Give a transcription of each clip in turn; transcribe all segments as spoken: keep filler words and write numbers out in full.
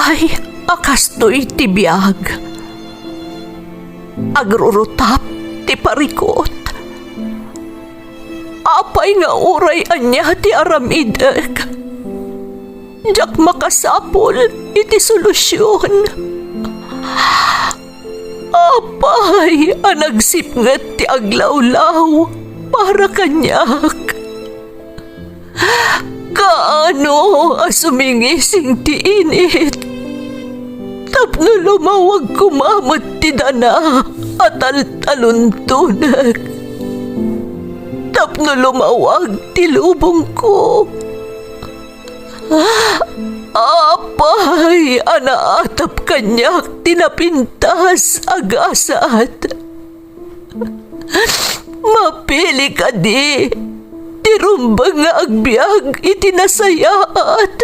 Ay, a kastoy ti biag. Agrurutap ti parikut. Apay nga uray ania ti aramidek, diak makasapul iti solusion. Apay a nagsipnget ti aglawlaw para kaniak? Kaano a sumingising ti init tapno lumawag koma met ti dana a taltaluntonek, tapno lumawag ti lubongko? Apay a naatap kaniak ti napintas a gasat? Mapili kadi ti rumbeng nga agbiag iti nasayaat,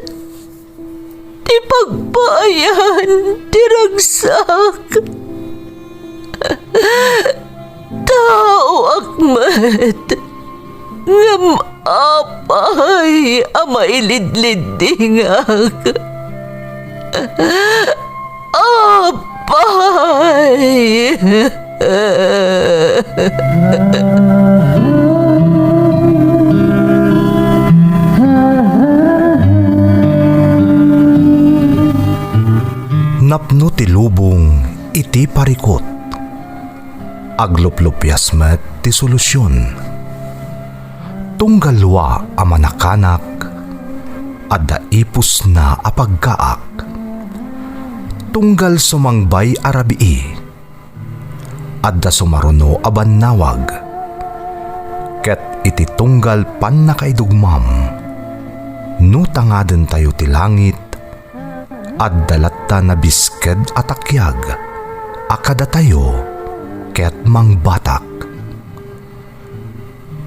ti pagpaayan ti ragsak? Taoak met, ngem apay a mailidliddingak? Apay! Napno ti lubong iti parikut. Agluplupias met ti solusion. Tunggal dua a manakanak, adda ipusna a pagkaak. Tunggal sumangbay a rabii, adda sumaruno a bannawag. Ket iti tunggal pannakaidugmam, no tangadentayo ti langit, adda latta nabisked a takiag a kadatayo ket mangbatak.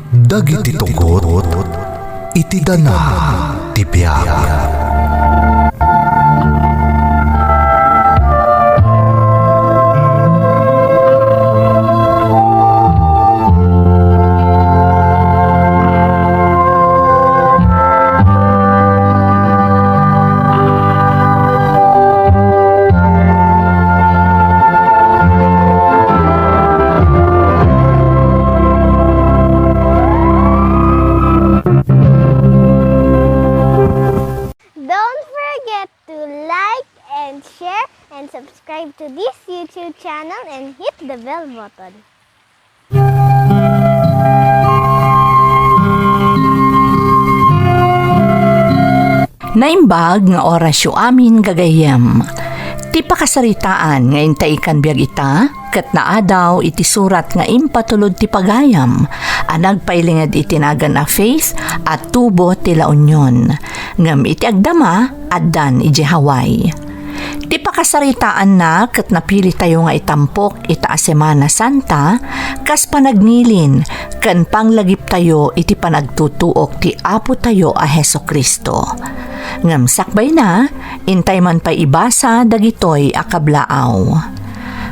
Dagiti tugot iti dana ti biag. Don't forget to like and share and subscribe to this YouTube channel and hit the bell button. Naimbag nga orasyo amin, gagayyem. Ti pakasaritaan nga intaikan biag ita, ket naadaw iti surat nga impatulod ti pagayam a nagpailinged iti nagan a Faith a tubo ti La Union. Ngem iti agdama, addan idiay Hawaii. Ti pakasaritaanna ket napilitayo nga itampok ita a Semana Santa kas panagnilin ken panglagiptayo iti panagtutuok ti Apotayo a Jesu-Cristo. Ngem sakbayna, intay man pay ibasa dagitoy a kablaaw.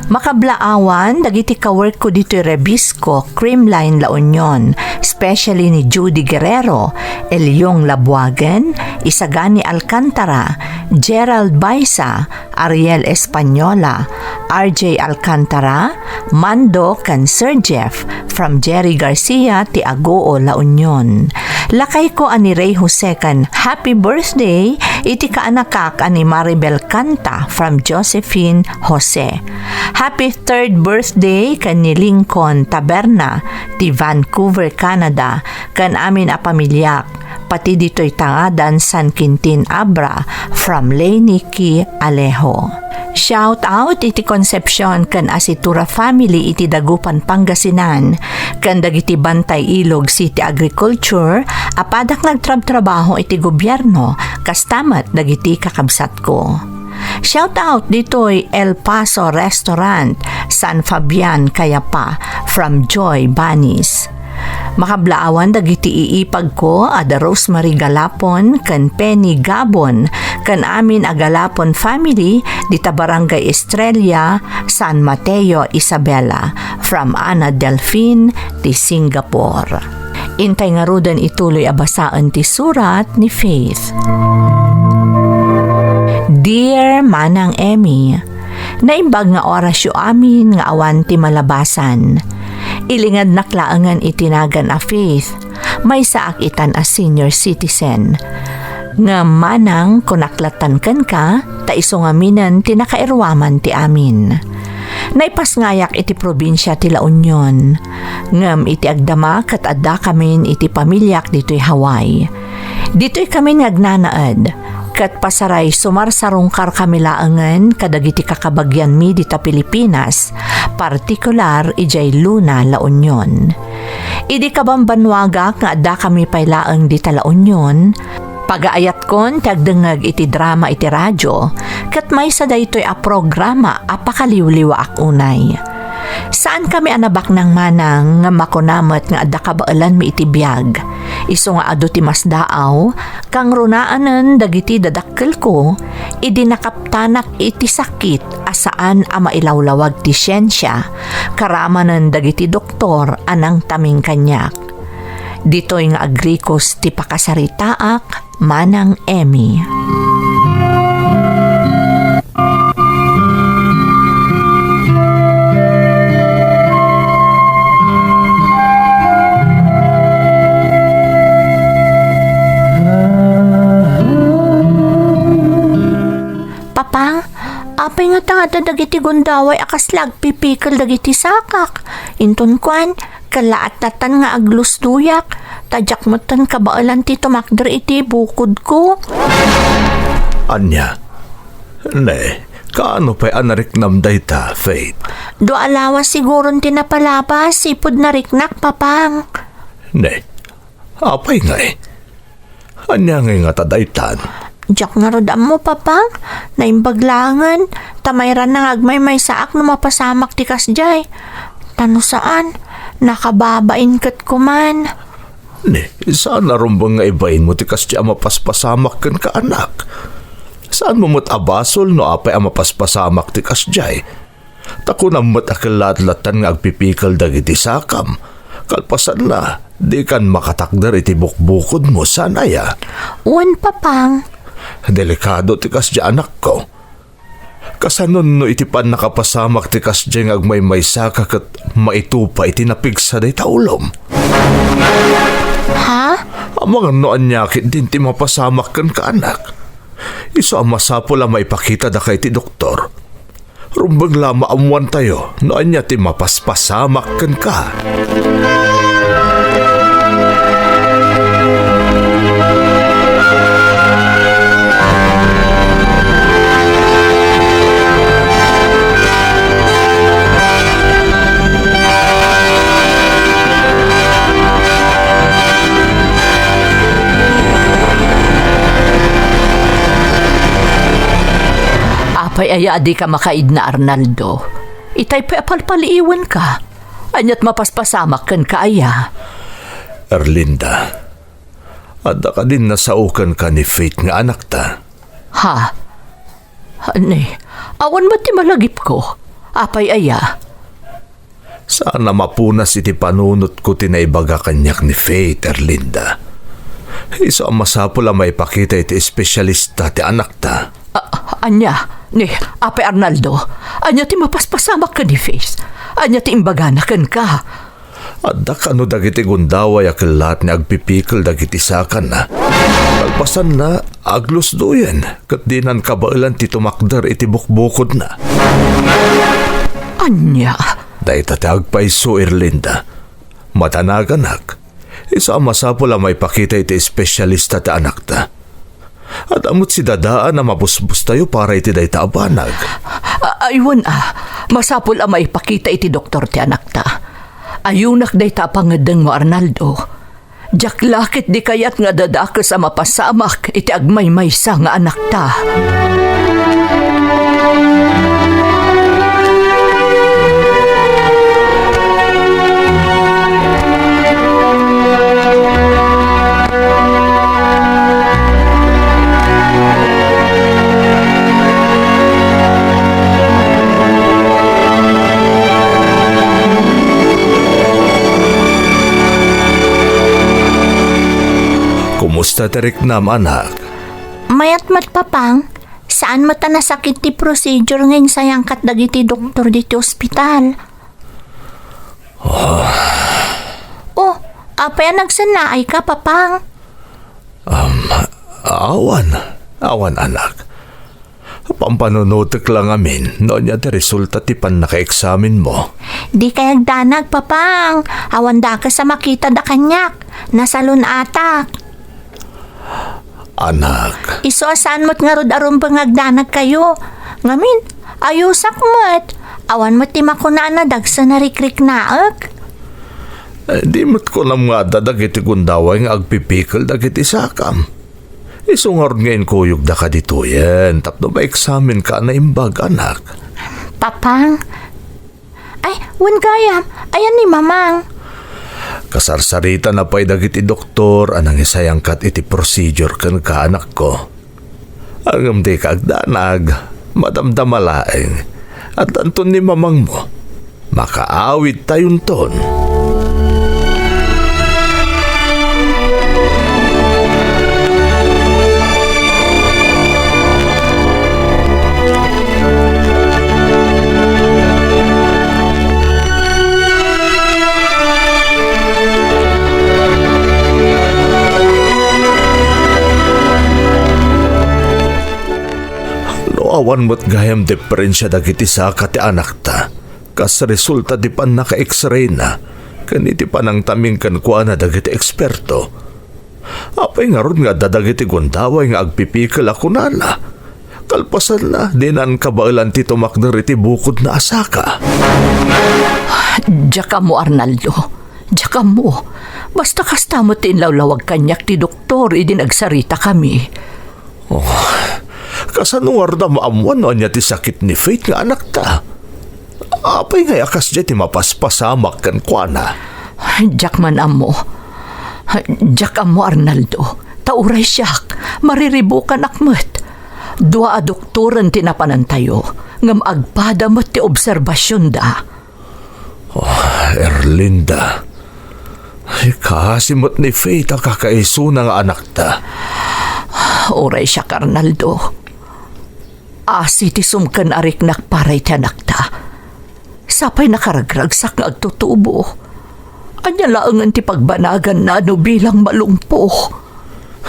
Makablaawan dagiti kaworkko ditoy Rebisco, Creamline, La Union, especially ni Judy Guerrero, Eliong Labuagen, Isagani Alcantara, Gerald Baisa, Ariel Española, R J Alcantara, Mando, ken Sir Jeff, from Jerry Garcia ti Agoo, La Union. Lakayko a ni Rey Jose ken happy birthday iti kaanakak a ni Maribel Canta from Josephine Jose. Happy third birthday ken ni Lincoln Taberna ti Vancouver, Canada, ken amin a pamiliak, pati ditoy tangadan San Quintin Abra from Leni Ki Alejo. Shout out iti Concepcion ken Asitura family iti Dagupan, Pangasinan, ken dagiti Bantay Ilog City Agriculture a padak nagtrabtrabaho iti gobierno, kasta met dagiti kakabsatko. Shout out ditoy El Paso Restaurant, San Fabian, Cayapa, from Joy Banis. Makablaawan dagiti iipagko a da Rosemary Galapon ken Penny Gabon ken amin a Galapon family dita Barangay Estrella, San Mateo, Isabela, from Ana Delfin ti Singapore. Intay ngaruden ituloy a basaen ti surat ni Faith. Dear Manang Emmy, naimbag nga orasyo amin nga awan ti malabasan. Ilingadnak laengen iti nagan a Faith, maysaak itan a senior citizen. Ngem manang, kunak lattan kenka, ta isu ngaminen ti nakairuaman ti amin. Naipasngayak iti probinsia ti La Union, ngem iti agdama ket addakamin iti pamiliak ditoy Hawaii. Ditoy kami nga agnanaed, ket pasaray sumarsarungkar kami laengen kadagiti kakabagianmi dita Pilipinas, partikular idiay Luna, La Union. Idi kabambannuagak nga addakami pay laeng dita La Union, pagaayatkon ti agdengngeg iti drama iti radio, ket maysa daytoy a programa a pakaliwliwaak unay. Saan kami a nabaknang manang nga makuna met nga adda kabaelanmi iti biag. Isu nga adu ti masdaaw, kangrunaanen dagiti dadakkelko, idi nakaptanak iti sakit a saan a mailawlawag ti siensia, karamanen dagiti doktor a nangtaming kaniak. Ditoy nga agrikos ti pakasaritaak, Manang Emmy. Papa, apay ngata nga adda dagiti gundaway a kasla agpipikel dagiti sakak? Inton kuan, kallaat lattan nga aglusdoyak, ta diak metten kabaelan ti tumakder iti bukodko. Ania? Ne, kaano pay a nariknam dayta, Faith? Dua a lawas siguron ti napalabas, ipud nariknak, Papang. Ne, apay ngay? Ania ngay ngata daytan? Diak ngarud ammo, Papang. Naimbag laengen, ta mairana nga agmaymaysaak no mapasamak ti kasdiay. Ta no saan, nakababain ket kuman. Ni, saan a rumbeng nga ibainmo ti kasdiay a mapaspasamak kenka, anak. Saanmo met a basol no apay a mapaspasamak ti kasdiay. Ta kunam met a kellaat lattan nga agpipikel dagiti sakam. Kalpasanna, dikan makatakder iti bukbukodmo, saan aya? Wen, Papang. Delikado ti kasdiay, anakko. Kasanon no iti pannakapasamak ti kasdiay nga agmaymaysaka ket maitupa iti napigsa dayta ulom? Ha? Amangan no ania ketdin ti mapasamak kenka, anak. Isu a masapul a maipakita daka iti doktor. Rumbeng la maammuantayo no ania ti mapaspasamak kenka. Apay aya a dika makaidna, Arnaldo? Itay pay a palpaliiwenka. Ania't mapaspasamak kenka aya? Erlinda, adda kadin nasao kenka ni Faith nga anakta? Ha? Ni, awan met ti malagipko. Apay aya? Saan a mapunas iti panunotko ti naibaga kaniak ni Faith, Erlinda. Isu a masapul a maipakita iti espesyalista ti anakta. A-, ania? Ni, Apay Arnaldo, ania ti mapaspasamak ken ni Faith? Ania ti imbagana kenka? Adda kano dagiti gundaway a kellaat nga agpipikel dagiti sakanna. Kalpasanna, aglusdoyen, ket dinan kabaelan ti tumakder iti bukbukodna. Ania? Dayta ti agpayso, Erlinda. Madanaganak. Isu a masapul a maipakita iti espesyalista ti anakta. Adda met sidadaan a mabusbostayo para iti dayta a banag. A-, aywan a, masapul a maipakita iti doktor ti anakta. Ayonak dayta a pangeddengmo, Arnaldo. Diak la ket di kayat nga dadakes a mapasamak iti agmaymaysa nga anakta. Kumusta ti riknam, anak? Mayat met, Papang. Saan met a nasakit ti procedure nga insayangkat dagiti doktor ditoy ospital. Oh, apay a nagsennaayka, Papang? Um, awan. Awan, anak. Pampanunotek la ngamin no ania ti resulta ti pannakaeksaminmo. Dikay agdanag, Papang. Awan dakes a makitana kaniak. Nasalun-atak. Anak. Isu a saan met ngarud a rumbeng nga agdanagkayo. Ngamin, ayosak met. Awan met ti makuna a nadagsen a rikriknaek. Eh, di met kunam nga adda dagiti gundaway nga agpipikel dagiti sakam. Isu ngarud nga inkuyogda kaditoyen tapno maeksaminka a naimbag, anak. Papang, ay, wen gayam, ayan ni Mamang. Kasarsaritana pay dagiti doktor a nangisayangkat iti procedure kenka, anakko. Ngem dika agdanag, madamdama laeng. Addanton ni Mamangmo. Makaawidtayonton. No awan met gayam diperensia dagiti saka ti anakta, kas resulta ti pannaka-X-rayna ken iti panangtaming kenkuana dagiti eksperto. Apay ngarud nga adda dagiti gundaway nga agpipikel a kunana, kalpasanna, dinan kabaelan ti tumakder iti bukodna a saka? Diak ammo, Arnaldo. Diak ammo. Basta kasta met ti inlawlawag kaniak ti doktor idi nagsaritakami. Oh, kasano ngarud a maammuan no ania ti sakit ni Faith nga anakta? Apay ngay a kasdiay ti mapaspasamak kenkuana? Diak man ammo. Diak ammo, Arnaldo. Ta uray siak, mariribukanak met. Dua a doktoren ti napanantayo, ngem agpada met ti obserbasionda. Oh, Erlinda. Ay, kaasi met ni Faith a kakaisuna nga anakta. Uray siak, Arnaldo. Asi ti sumken a riknak para iti anakta. Sapay nakaragragsak nga agtutubo. Ania laengen ti pagbanaganna no bilang malumpo?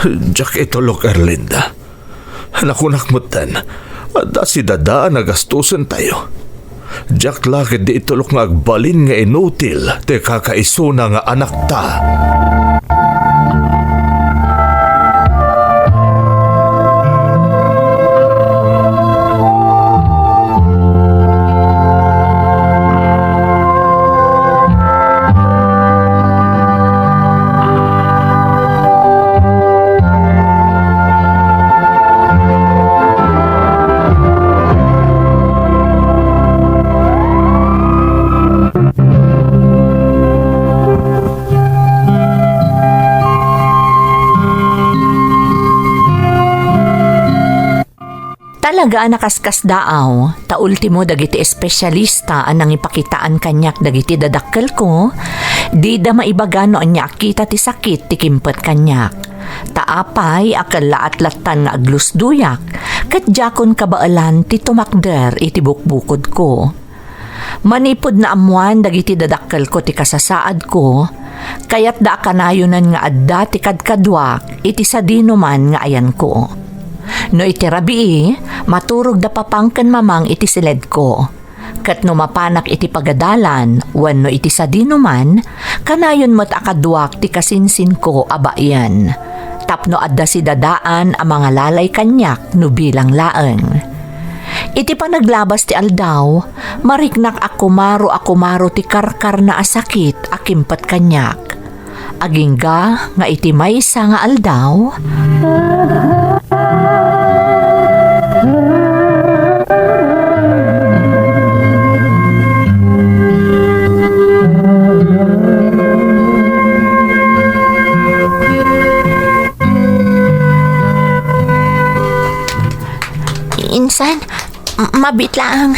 Diak itulok, Erlinda. Nakunak metten, adda sidadaan a gastusentayo. Diak la ketdi itulok nga agbalin nga inutil ti kakaisuna nga anakta. Talaga a nakaskasdaaw, ta ultimo dagiti espesialista a nangipakitaan kaniak dagiti dadakkelko, dida maibaga no ania a kita ti sakit ti kimpet kaniak. Ta apay a kellaat lattan nga aglusduyak, ket diakon kabaelan ti tumakder iti bukbukodko. Manipud naammuan dagiti dadakkelko ti kasasaadko, kayatda a kanayonen nga adda ti kadkaduak iti sadinoman nga ayanko. No iti rabii, maturogda Papang ken Mamang iti siledko. Ket no mapanak iti pagadalan wenno iti sadinoman, kanayon met a kaduak ti kasinsinko a baien, tapno adda sidadaan a mangalalay kaniak no bilang laeng. Iti panaglabas ti aldaw, mariknak a kumaro a kumaro ti karkarna a sakit a kimpet kaniak. Agingga nga iti maysa nga aldaw, Insan, m-, mabiit laeng.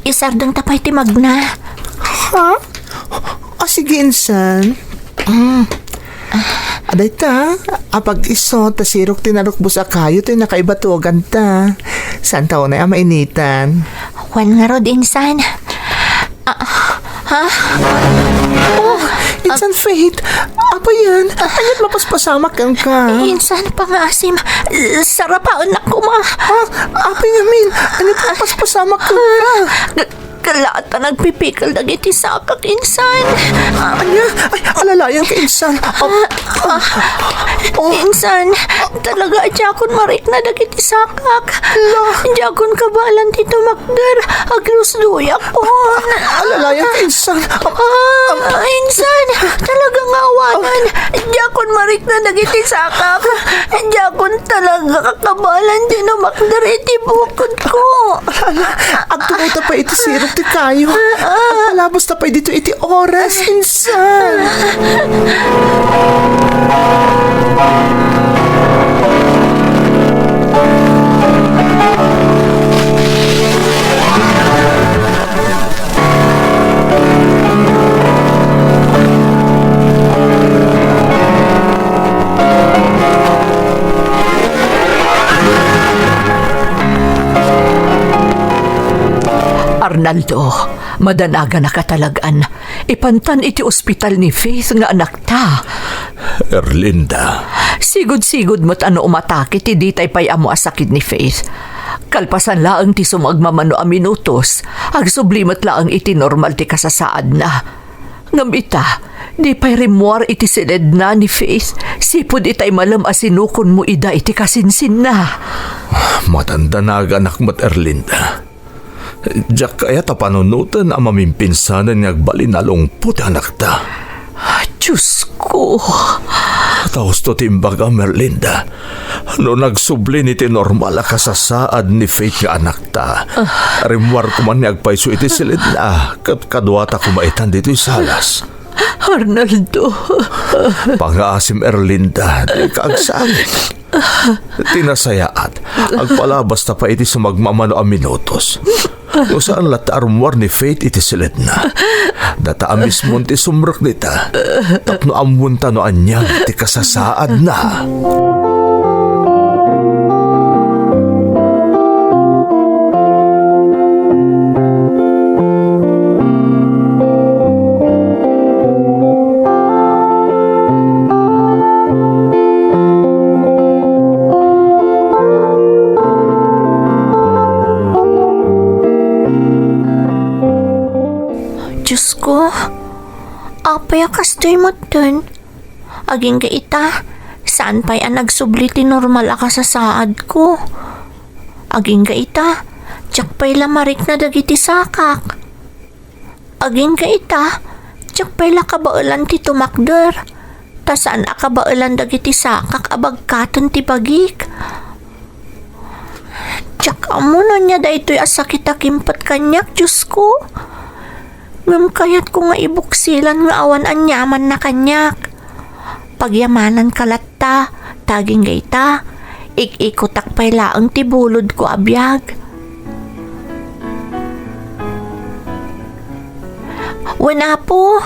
Isardengta pay ti magna. Ha? O, sige, insan. Mm. Ah, Dayta, apag-isu ta sirok ti narukbos a kayo toy nakaibatugan ta. Saan ta unay a mainitan? Wen ngarud, insan. Ah, ha? Oh, insan Faith, apay yan? Ania't mapaspasamak kenka? Insan, pangaasim, sarapaennak koma. Ha? Apay ngamin? Ania't mapaspasamak kenka? Kalaat ta nagpipikil dagiti sakak, insan. Ania? Ay, alalayan ka, insan. Ah, ah, oh. Insan, talaga, diakon marikna dagiti sakak. Hala. Diakon kabaelan ti tumakder. Aglusdoyakon. Alalayan ka, insan. Ah, insan, talaga nga awanan. Diakon marikna dagiti sakak. Diakon talaga kabaelan ti tumakder iti bukod ko. Ala, agtulota pay iti sirok ti kayo. Ah, ah. Agpalabas ta pay dito iti oras, insan. Arnaldo, madanaganaka talagan. Ipantan iti ospital ni Faith nga anakta. Erlinda. Sigud-sigud met a no umatake ti ditay pay ammo a sakit ni Faith. Kalpasan laeng ti sumagmamano a minutos, agsubli met laeng iti normal ti kasasaadna. Ngem ita, di pay rimmuar iti siledna ni Faith, sipud itay malem a sinukonmo ida iti kasinsinna. Madandanaganak met, Erlinda. Diak kayat a panunoten a mamimpinsanen nga agbalin a lungpo ti anakta. Diosko. Ta husto ti imbagam, Erlinda. No nagsublin iti normal a kasasaad ni Faith nga anakta, rimmuar koma nga agpayso iti siledna, ket kaduata koma itan ditoy salas. Arnaldo. Pangaasim, Erlinda, dika agsangit. Ti nasayaat, agpalabas ta pay iti sumagmamano a minutos. No saan latta a rummuar ni Faith iti siledna, data a mismon ti sumrek dita, tapno ammonta no anian ti kasasaadna. Diosko, apay a kastoy metten? Agingga ita, saan pay a nagsubli ti normal a kasasaadko. Agingga ita, diak pay la marikna dagiti sakak. Agingga ita, diak pay la kabaelan ti tumakder, ta saan a kabaelan dagiti sakak a bagkaten ti bagik. Diak ammo no ania daytoy a sakit a kimpet kaniak, Diosko. Ngem kayatko nga ibuksilan nga awan aniamanna kaniak. Pagyamananka latta, ta agingga ita, ik-ikutak pay laeng ti bulodko a biag. Wen, Apo,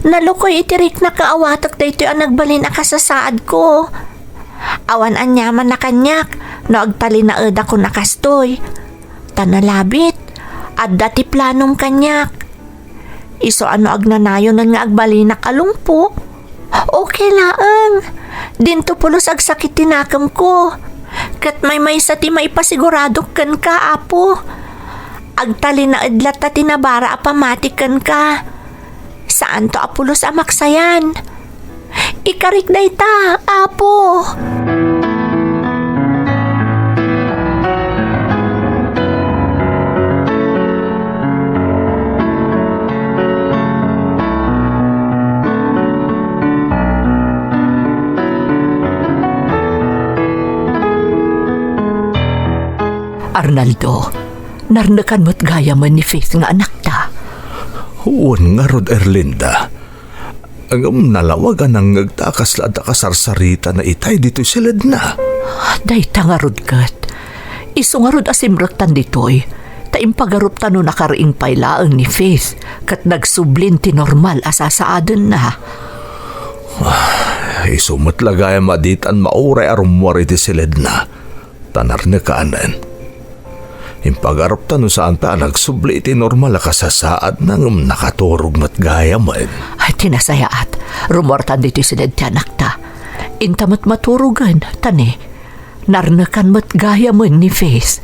nalukoy iti riknak nga awatek daytoy a nagbalin a kasasaadko. Awan aniamanna kaniak no agtalinaedakon a kastoy. Ta nalabit, adda ti planom kaniak. Isu a no agnanayonen nga agbalinak a lungpo, okay laeng. Dinto pulos agsakit ti nakemko. Ket maymaysa ti maipasiguradok kenka, Apo. Agtalinaed latta ti nabara a pamati kenka. Saanto a pulos a maksayan. Ikarik dayta, Apo. Arnaldo, narnekan met gayamen ni Faith nga anakta. Wen ngarud, Erlinda. Ngem nalawag a nangngegta a kasla adda kasarsarita itay ditoy siledna. Dayta ngarud ket. Isu ngarud a simrektan ditoy, ta impagarupta no nakariing pay laeng ni Faith, ket nagsublin ti normal a sasaadenna. Ah, Isu met la gayam a ditan mauray a rummuar iti siledna, ta narnekanen. Impagarupta no saanta a nagsubli iti normal a kasasaadna ngem nakaturog met gayamen. Ay, ti nasayaat, rummuartan ditoy siled ti anakta. Inta met maturogen, ta ne, narnekan met gayamen ni Faith.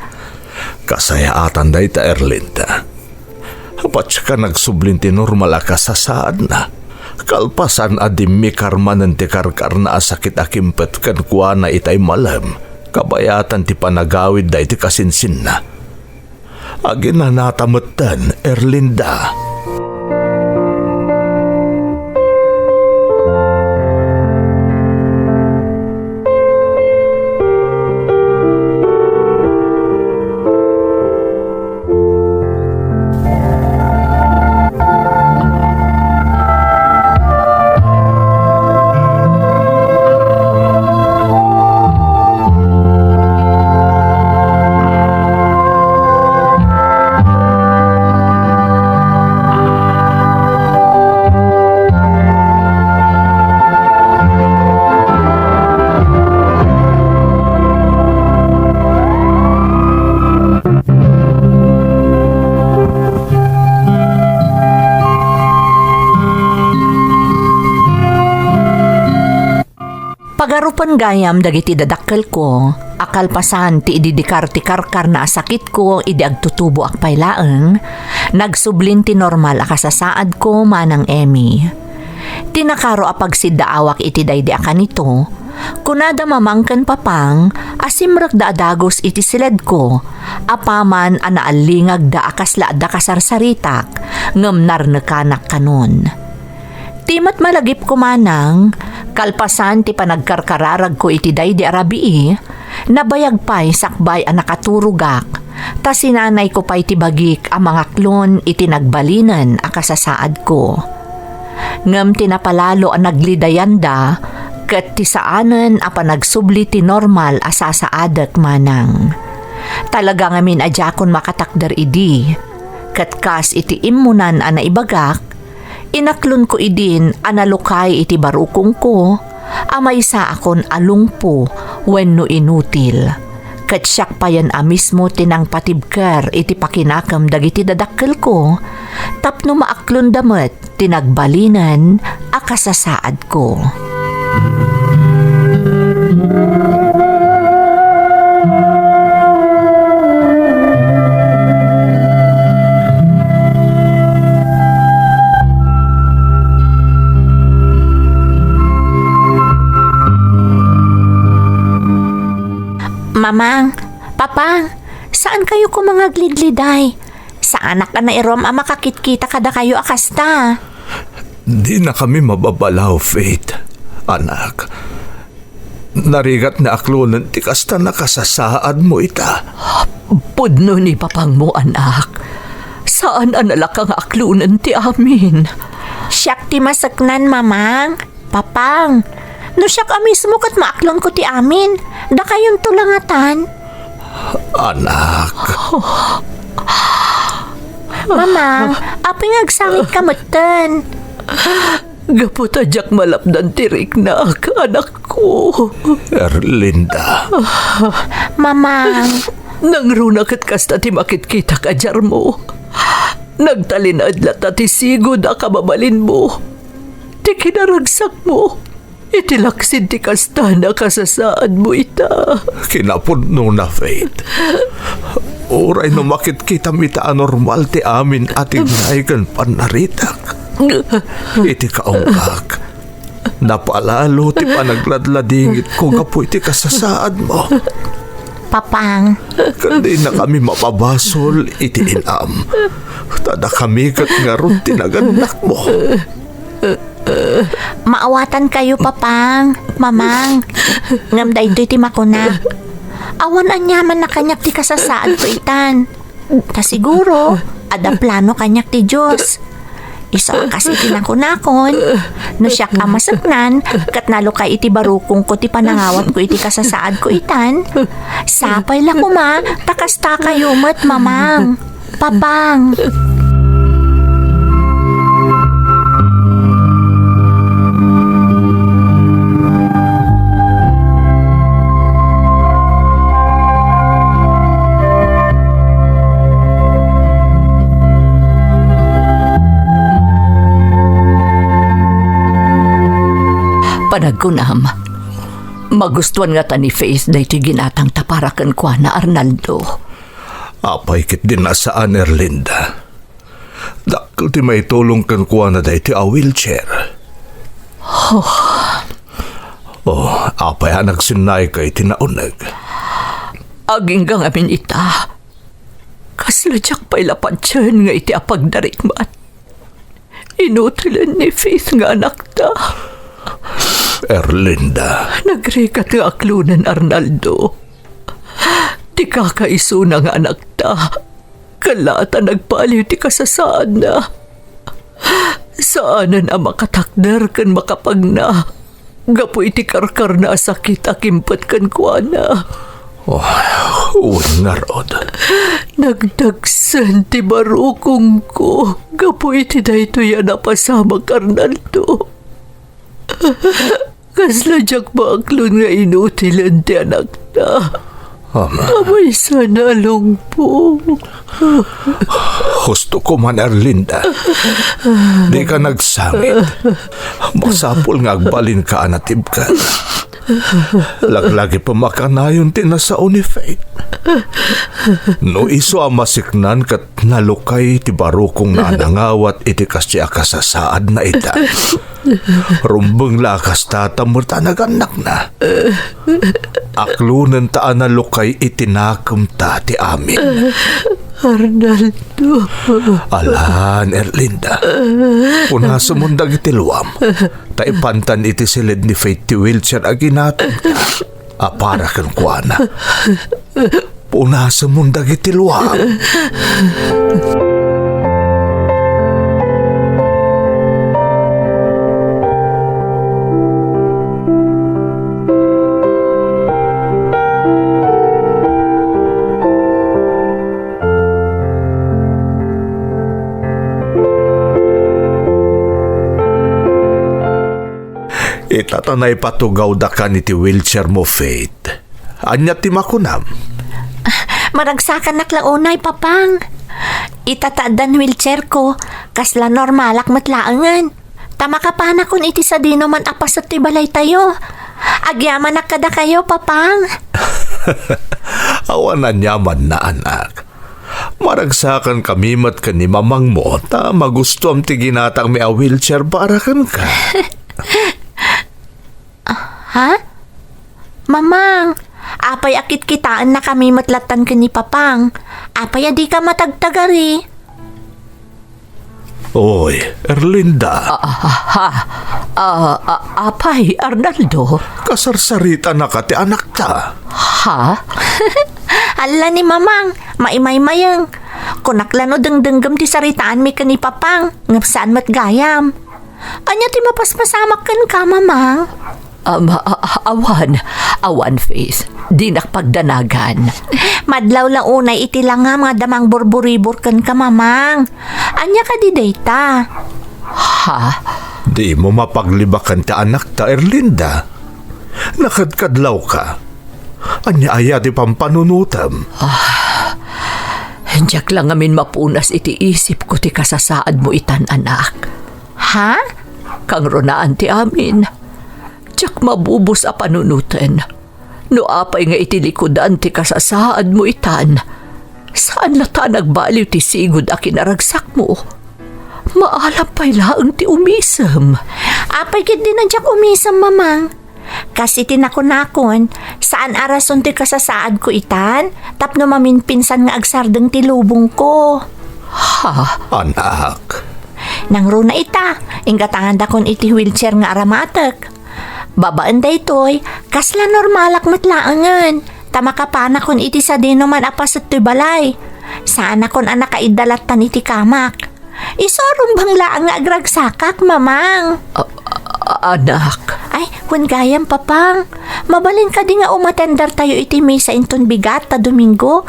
Kasayaatan dayta, Erlinda. Patiekan nagsublin ti normal a kasasaadna. Kalpasan a dimmikar manen ti karkarna a sakit a kimpet kenkuana itay malem, kabayatan ti panagawidda iti kasinsinna. Aginanata metten, Erlinda. Pagarupen gayam dagiti dadakkelko a kalpasan ti ididikar ti karkarna a sakitko idi agtutuboak pay laeng, nagsublin ti normal a kasasaadko manang Emmy. Ti nakaro a pagsiddaawak iti daydi a kanito, kunada mamang ken papang a simrekda a dagus iti siledko, apaman a naallingagda a kasla adda kasarsaritak, ngem narnekanak kanon. Ti met malagipko manang, kalpasan ti panagkarkararagko iti daydi a rabii, nabayag pay sakbay a nakaturogak, ta sinanayko pay ti bagik a mangaklon iti nagbalinen a kasasaadko. Ngem ti napalalo a naglidayanda ket ti saanen a panagsubli ti normal a sasaadek manang. Talaga ngamin a diakon makatakder idi, ket kas iti immunan a naibagak, inaklonko idin a nalukay iti barukongko a maysaakon a lungpo wenno inutil. Ket siak payen a mismo ti nangpatibker iti pakinakem dagiti dadakkelko tapno maaklonda met ti nagbalinen a kasasaadko. Mamang, Papang, saan kayo koma nga aglidliday? Saanak a nairum a makakitkita kadakayo a kasta. Dinakami mababalaw, Faith, anak. Narigat nga aklonen ti kasta a kasasaadmo ita. Pudno ni papangmo, anak. Saan a nalaka nga aklonen ti amin. Siak ti maseknan, Mamang. Papang, no siak a mismo ket maaklonko ti amin, dakayonto la ngatan. Anak. Mamang, apay nga agsangitka metten? Gapu ta diak malapdan ti riknak, anakko. Erlinda. Mamang. Nangruna ket kasta ti makitkitak a diarmo. Nagtalinaed latta ti sigud a kababalinmo. Ti kinaragsakmo iti laksid ti kasta a kasasaadmo ita. Kinapudnona, Faith. Uray no makitkitam ita a normal ti amin a tignay ken pannaritak. Iti kaungkak, napalalo ti panagladladingitko gapu iti kasasaadmo. Papang. Ket dinakami mapabasol iti inam. Ta dakami ket ngarud ti nagannakmo. Maawatankayo, Papang, Mamang. Ngem daytoy ti makunak. Awan aniaman a kaniak ti kasasaadko itan. Ta siguro, adda plano kaniak ti Dios. Isu a kas iti nakunakon, no siak a maseknan, ket nalukay iti barukongko ti panangawatko iti kasasaadko itan, sapay la koma ta kastakayo met, Mamang, Papang. Nagkunam, magustuan ngata ni Faith daytoy ginatangta para kenkuana, Arnaldo. Apay ketdin a saan, Erlinda? Dakkel ti maitulong kenkuana daytoy a wheelchair. Oh. Oh, apay a nagsinnayka iti nauneg? Agingga ngamin ita. Kasla diak pay la patien nga iti apagdarikmat. Inutilen ni Faith nga anakta. Erlinda. Nagrigat nga aklonen, Arnaldo. Ti kakaisuna nga anakta. Kalaat a nagbaliw ti kasasaadna. Saanen a makatakder ken makapagna gapu iti karkarna a sakit a kimpet kenkuana. Oh, wen ngarud. Nagdagsen ti barukongko gapu iti daytoy a napasamak, Arnaldo. Kasla diak maaklon nga inutilen ti anakta. Ama. Amaysan a lungpong. Husto ko man, Erlinda. Dika nagsangit. Masapul nga agbalinka a natibker. Laglagipem a kanayon ti nasao ni Faith. No isu a masiknan ket nalukay ti barukongna a nangawat iti kasdi a kasasaadna ita. Rumbeng la a kasta ta met a nagannakna. Aklonenta a nalukay iti nakemta ti amin. Arnaldo. Alan, Erlinda. Punasemon dagiti luam. Ta ipantan iti siled ni Faith ti wheelchair a ginatangta a para kenkuana. Punasemon dagiti luam. Ita ta naipatugawdakan iti wheelchair mo, Faith. Ania ti makunam? Ah, maragsakannak la unay, Papang. Ita ta addan wheelchair ko, kasla normalak met laengen. Ta makapanakon iti sadino man a paset ti balaytayo. Agyamanak kadakayo, Papang. Awan aniamanna, anak. Maragsakan kami met ken ni mamangmo, ta magustuam ti ginatangmi a wheelchair para kenka. Ha? Mamang, apay a kitkitaenna kami met lattan ken ni Papang? Apay a dika matagtagari? Oy, Erlinda. Ah, ah, ha? Ah, ah, apay, Arnaldo? Kasarsaritanaka ti anakta. Ha? Alla ni Mamang, maimaymayeng. Kunak la no dengdenggem ti saritaanmi ken ni Papang, ngem saan met gayam. Ania ti mapaspasamak kenka, Mamang? Ama, a-, a-, awan, awan, Faith. Dinak pagdanagan. Madlaw la unay iti langam nga adda mangburburibor kenka, Mamang. Ania kadi dayta? Ha? Dimo mapaglibakan ti anakta, Erlinda. Nakadkadlawka. Ania aya ti pampanunotem? Ah, diak la ngamin mapunas iti isipko ti kasasaadmo itan, anak. Ha? Kangrunaan ti amin. Diak mabubos a panunoten. No apay nga iti likudan ti kasasaadmo itan, saan latta a nagbaliw ti sigud a kinaragsakmo. Maalam pay laeng ti umisem. Apay ketdin a diak umisem, Mamang? Kas iti nakunakon, saan a rason ti kasasaadko itan tapno maminpinsan nga agsardeng ti lubongko. Ha? Anak. Nangruna ita, inggatangandakon iti wheelchair nga aramatek. Babaen daytoy, kasla normalak met laengen, ta makapanakon iti sadino man a paset toy balay. Saanakon a nakaidda lattan iti kamak. Isu a rumbeng laeng nga agragsakak, Mamang. A-, a-, anak. Ay, wen gayam, Papang. Mabalin kadi nga umatendertayo iti misa inton bigat ta Domingo?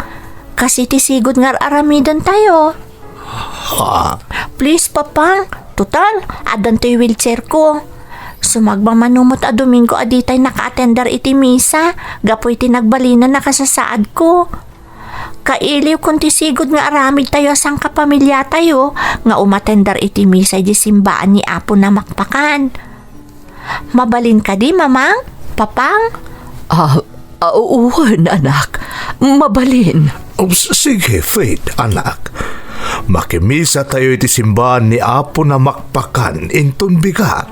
Kas iti sigud nga ar-aramidentayo. Ha? Please, Papang. Total, addantoy wheelchair ko. Sumagmamano met a Domingo a ditay nakaatender iti misa gapu iti nagbalinen a kasasaadko. Kailiwkon ti sigud nga aramidtayo a sangkapamiliatayo nga umatender iti misa idiay simbaan ni Apo Namakpakan. Mabalin kadi, Mamang? Papang? Ah, ah, wen, anak. Mabalin. Oh, s-, sige, Faith, anak. Makimisatayo iti simbaan ni Apo Namakpakan inton bigat.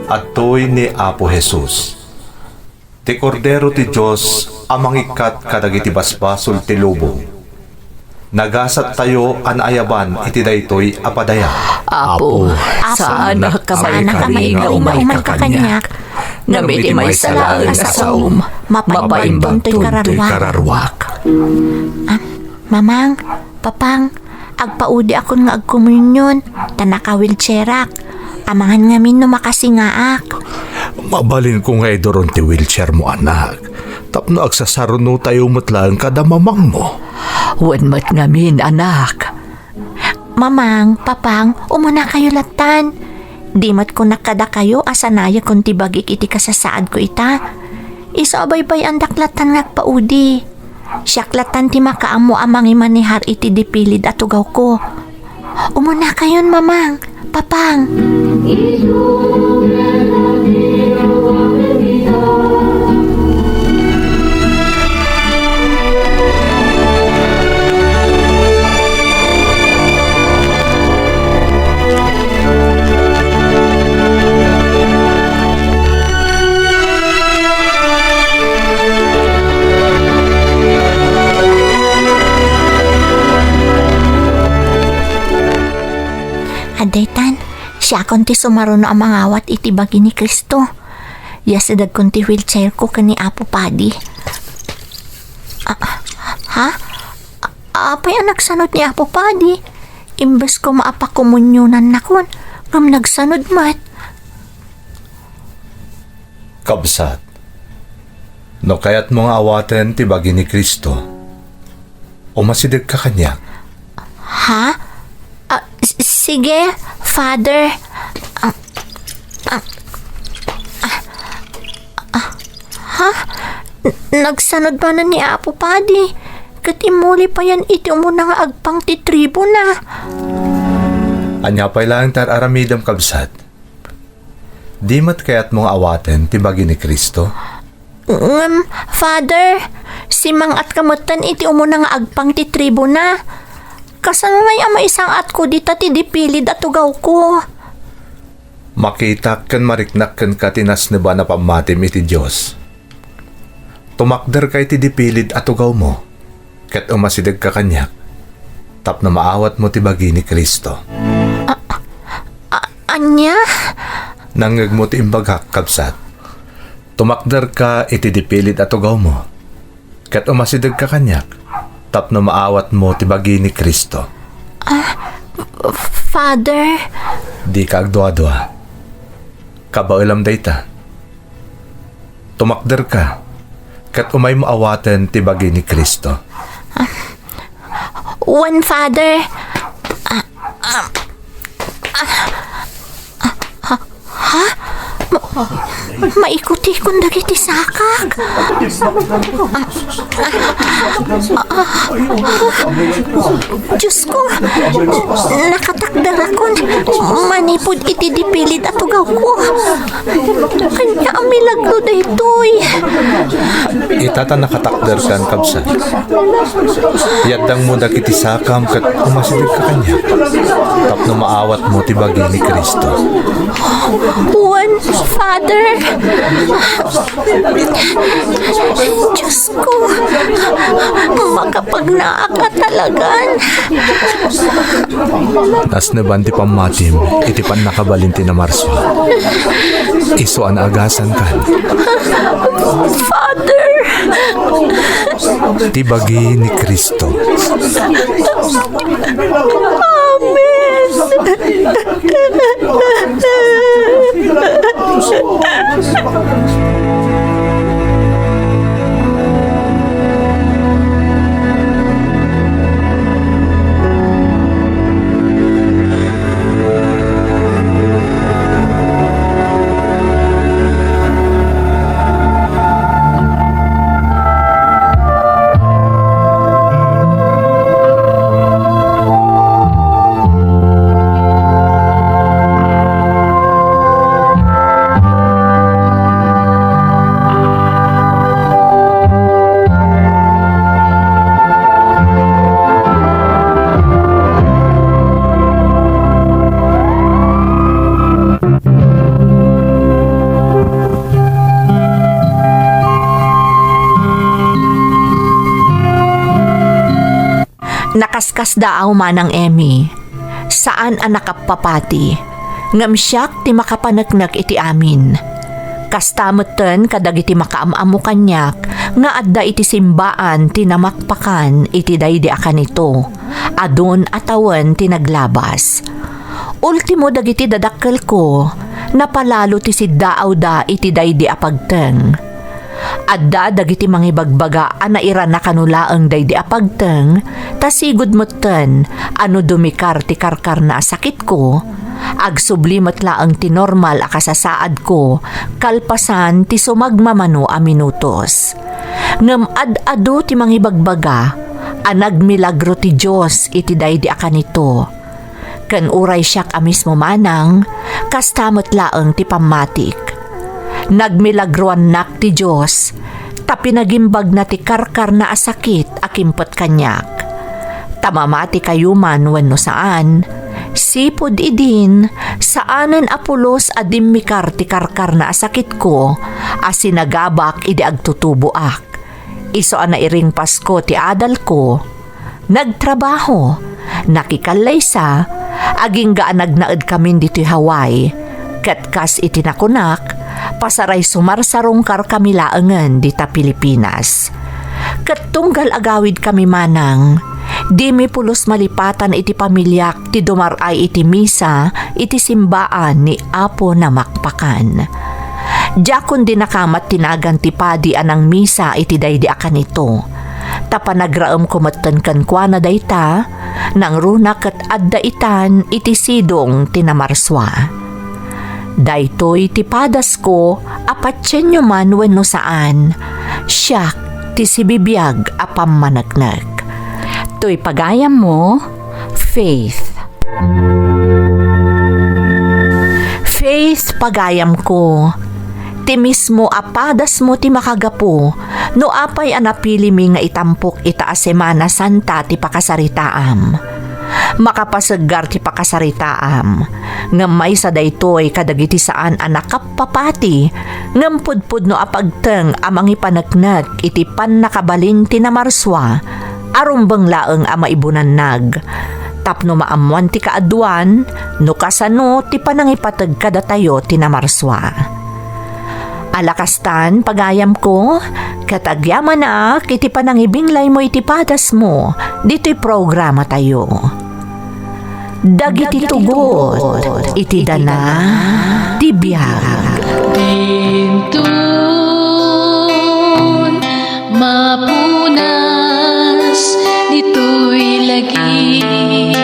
Adtoy ni Apo Jesus, ti Kordero ti Dios a mangikkat kadagiti basbasol ti lubong. Nagasattayo a naayaban iti daytoy a padaya. Apo, saanak a maikari nga umayka kaniak. Ngem iti maysa laeng a saom, mapaimbanto toy kararuak. Ah, Mamang, Papang, agpaudiakon nga agkomunion, ta naka-wheelchairak. Amangan ngamin no makasingaak. Mabalinko nga iduron ti wheelchairmo, anak. Tapno agsasarunotayo met laeng kada mamangmo. Wen met ngamin, anak. Mamang, Papang, umunakayo lattan. Di met kunak kadakayo a sanayekon ti bagik iti kasasaadko ita. Isu a baybay-andak lattan nga agpaudi. Siak lattan ti makaammo a mangimanehar iti dipilid a tugawko. Umunakayon, Mamang, Papang. Adaytan, siakon ti sumaruno a mangawat iti bagi ni Cristo. Yasidegkon ti wheelchairko ken ni Apo Padi. Ah, ha? A-, apay a nagsanud ni Apo Padi? Imbes koma a pakomunionannakon, ngem nagsanud met. Kabsat, no kayatmo nga awaten ti bagi ni Cristo, umasidegka kaniak. Ha? Ah, s-, sige, Father. Ah, ah, ah, ah, ha? N-, nagsanud manen ni Apo Padi, ket immuli payen iti umuna nga agpang ti tribuna. Ania pay laeng ti ar-aramidem, kabsat? Di met kayatmo nga awaten ti bagi ni Cristo? Ngem, Father, simmang-atka metten iti umuna nga agpang ti tribuna. Kasano ngay a maisang-atko dita ti dipilid a tugawko? Makitak ken mariknak kenka ti nasneban a pammatim iti Dios. Tumakderka iti dipilid a tugawmo, ket umasidegka kaniak, tapno maawatmo ti bagi ni Cristo. A-, a-, ania? Nangngegmo ti imbagak, kabsat. Tumakderka iti dipilid a tugawmo, ket umasidegka kaniak, tapno maawatmo ti bagi ni Cristo. Ah, Father? Dika agduadua. Kabaelam dayta. Tumakderka, ket umaymo awaten ti bagi ni Cristo. Wen, Father. Ah, ah, ah, ah, ha? Ma-, maikutikon dagiti sakak. Ah, ah, ah, Diosko, nakatakderakon manipud iti dipilid a tugawko. Ania a milagro daytoy? Ita ta nakatakderkan, kabsat. Yaddangmo dagiti sakam ket umasidegka kaniak, tapno maawatmo ti bagi ni Cristo. Wen, Father. Diosko, makapagnaak a talagan. Nasneban ti pammatim iti pannakabalin ti Namarsua. Isu a naagasankan. Father! Ti bagi ni Cristo. Amen! Kaskasdaaw, Manang Emmy, saan a nakappapati, ngem siak ti makapaneknek iti amin. Kasta metten kadagiti makaam-ammo kaniak nga adda iti simbaan ti namakpakan iti daydi a kanito, adun a tawen ti naglabas. Ultimo dagiti dadakkelko, napalalo ti siddaawda iti daydi a pagteng. Adda dagiti mangibagbaga a nairana kano laeng daydi a pagteng, ta sigud metten a no dumikar ti karkarna a sakitko, agsubli met laeng ti normal a kasasaadko kalpasan ti sumagmamano a minutos. Ngem ad-adu ti mangibagbaga a nagmilagro ti Dios iti daydi a kanito. Ken uray siak a mismo manang, kasta met laeng ti pammatik. Nagmilagroannak ti Dios, ta pinagimbagna ti karkarna a sakit a kimpet kaniak. Ta mamatikayo man wenno saan, sipud idin, saanen a pulos a dimmikar ti karkarna a sakitko a sinagabak idi agtutuboak. Isu a nairingpasko ti adalko, nagtrabaho, nakikallaysa, agingga a nagnaedkamin ditoy Hawaii, ket kas iti nakunak, pasaray sumarsarungkarkami laengen dita Pilipinas. Ket tunggal agawidkami manang, dimi pulos malipatan iti pamiliak ti dumar-ay iti misa iti simbaan ni Apo Namakpakan. Diakon dinakamat ti nagan ti padi a nangmisa iti daydi a kanito. Ta panagraemko metten kenkuana dayta, nangruna ket adda itan iti sidong ti namarsua. Daytoy ti padasko a patienyo man wenno saan, siak ti sibibiag a pammaneknek. Toy pagayammo, Faith. Faith, pagayamko, ti mismo a padasmo ti makagapu no apay a napilimi nga itampok ita a Semana Santa ti pakasaritaam. Makapaseggar ti pakasaritaam, ngem maysa daytoy kadagiti saan a nakappapati ngem pudpudno a pagteng a mangipaneknek iti pannakabalin ti namarsua a rumbeng laeng a maibunannag, tapno maammoan ti kaaduan no kasano ti panangipateg kadatayo ti namarsua. Ala kastan, pagayamko, ket agyamanak iti panangibinglaymo iti padasmo ditoy programatayo. Dagiti tugot iti dana ti biag. Dinton mapunas ditoy lagip.